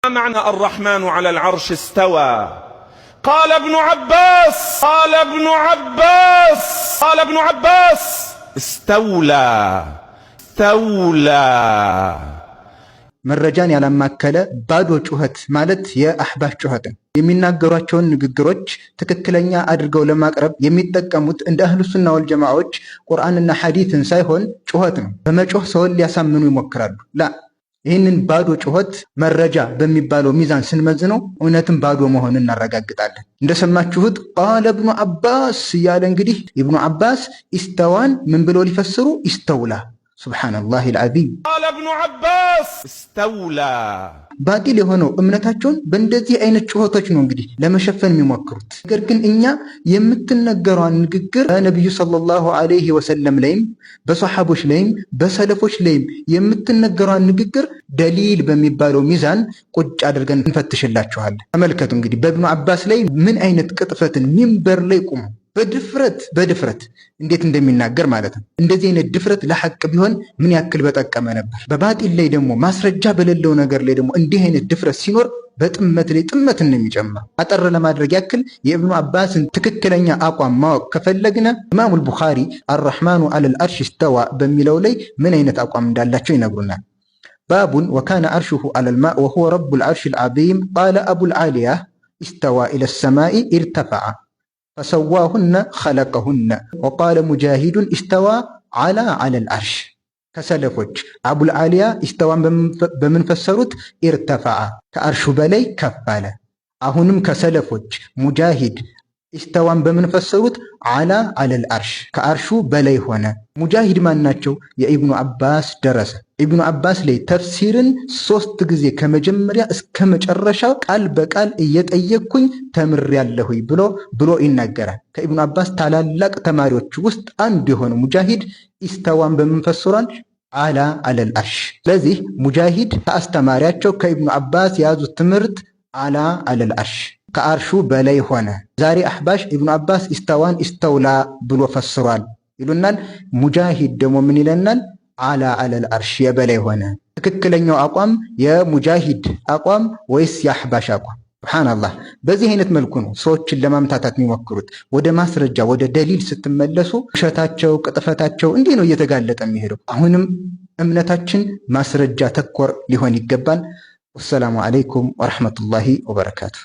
معنى الرحمن على العرش استوى؟ قال ابن عباس، قال ابن عباس، قال ابن عباس: استولى، استولى. መረጃን ያላማከለ ባዶ ጩኸት ማለት የአሕባሽ ጩኸት ነው። የሚናገሯቸውን ንግግሮች ትክክለኛ አድርገው ለማቅረብ የሚጠቀሙት እንደ አህሉ ሱና ወልጀማዎች ቁርአንና ሐዲትን ሳይሆን ጩኸት ነው። በመጮህ ሰውን ሊያሳምኑ ይሞክራሉ። لا፣ ይህንን ባዶ ጩኸት መረጃ በሚባለው ሚዛን ስንመዝነው እውነትም ባዶ መሆኑን እናረጋግጣለን። እንደሰማችሁት قال ابن عباس እያለ እንግዲህ ኢብኑ አባስ ኢስተዋን ምን ብሎ ሊፈስሩ? استولى። سبحان الله العظيم። قال ابن عباس: استولى. ባጢል የሆነው እምነታቸውን በእንደዚህ አይነት ጩኸቶች ነው እንግዲህ ለመሸፈን የሚሞክሩት። ነገር ግን እኛ የምትነገሯን ንግግር በነቢዩ صلى الله عليه وسلم ላይም፣ በሰሓቦች ላይም፣ በሰለፎች ላይም የምትነገሯን ንግግር ደሊል በሚባለው ሚዛን ቁጭ አድርገን እንፈትሽላችኋለን። ተመልከቱ እንግዲህ በኢብኑ አባስ ላይ ምን አይነት ቅጥፈትን ሚንበር ላይ ቁሙ በድፍረት በድፍረት እንዴት እንደሚናገር ማለት ነው። እንደዚህ አይነት ድፍረት ለሐቅ ቢሆን ምን ያክል በጠቀመ ነበር። በባጢል ላይ ደግሞ፣ ማስረጃ በሌለው ነገር ላይ ደግሞ እንዲህ አይነት ድፍረት ሲኖር በጥመት ላይ ጥመትን ነው የሚጨምረው። አጠር ለማድረግ ያክል የእብኑ አባስን ትክክለኛ አቋም ማወቅ ከፈለግነ ኢማሙል ቡኻሪ الرحمن على العرش استوى በሚለው ላይ ምን አይነት አቋም እንዳላቸው ይነግሩናል። باب وكان عرشه على الماء وهو رب العرش العظيم. قال أبو العالية: استوى إلى السماء، ارتفع، فسواهن، خلقهن. وقال مجاهد: استوى، علا على العرش. ከሰለፎች አቡል ዓሊያ ኢስተዋን በምን ፈሰሩት? ارتفع፣ ከአርሹ በላይ ከፍ አለ። አሁንም ከሰለፎች ሙጃሂድ ኢስተዋን በምን ፈሰሩት? علا على العرش፣ ከአርሹ በላይ ሆነ። ሙጃሂድ ማን ናቸው? የኢብኑ አባስ ደረሰ። ኢብኑ አባስ ላይ ተፍሲርን ሶስት ጊዜ ከመጀመሪያ እስከ መጨረሻ ቃል በቃል እየጠየቅኩኝ ተምሬያለሁኝ ብሎ ይናገራል። ከኢብኑ አባስ ታላላቅ ተማሪዎች ውስጥ አንዱ የሆነው ሙጃሂድ ኢስተዋን በምን ፈስሯል? علا على العرش። ስለዚህ ሙጃሂድ ከአስተማሪያቸው ከኢብኑ አባስ የያዙት ትምህርት علا على العرش፣ ከአርሹ በላይ ሆነ። ዛሬ አሕባሽ ኢብኑ አባስ ኢስተዋን استولى ብሎ ፈስሯል ይሉናል። ሙጃሂድ ደግሞ ምን ይለናል? علا على العرش፣ የበላይ ሆነ። ትክክለኛው አቋም የሙጃሂድ አቋም ወይስ የአሕባሽ አቋም? سبحان الله። በዚህ አይነት መልኩ ነው ሰዎችን ለማምታታት የሚሞክሩት። ወደ ማስረጃ፣ ወደ ደሊል ስትመለሱ ውሸታቸው፣ ቅጥፈታቸው እንዲህ ነው እየተጋለጠ የሚሄደው። አሁንም እምነታችን ማስረጃ ተኮር ሊሆን ይገባል። والسلام عليكم ورحمة الله وبركاته።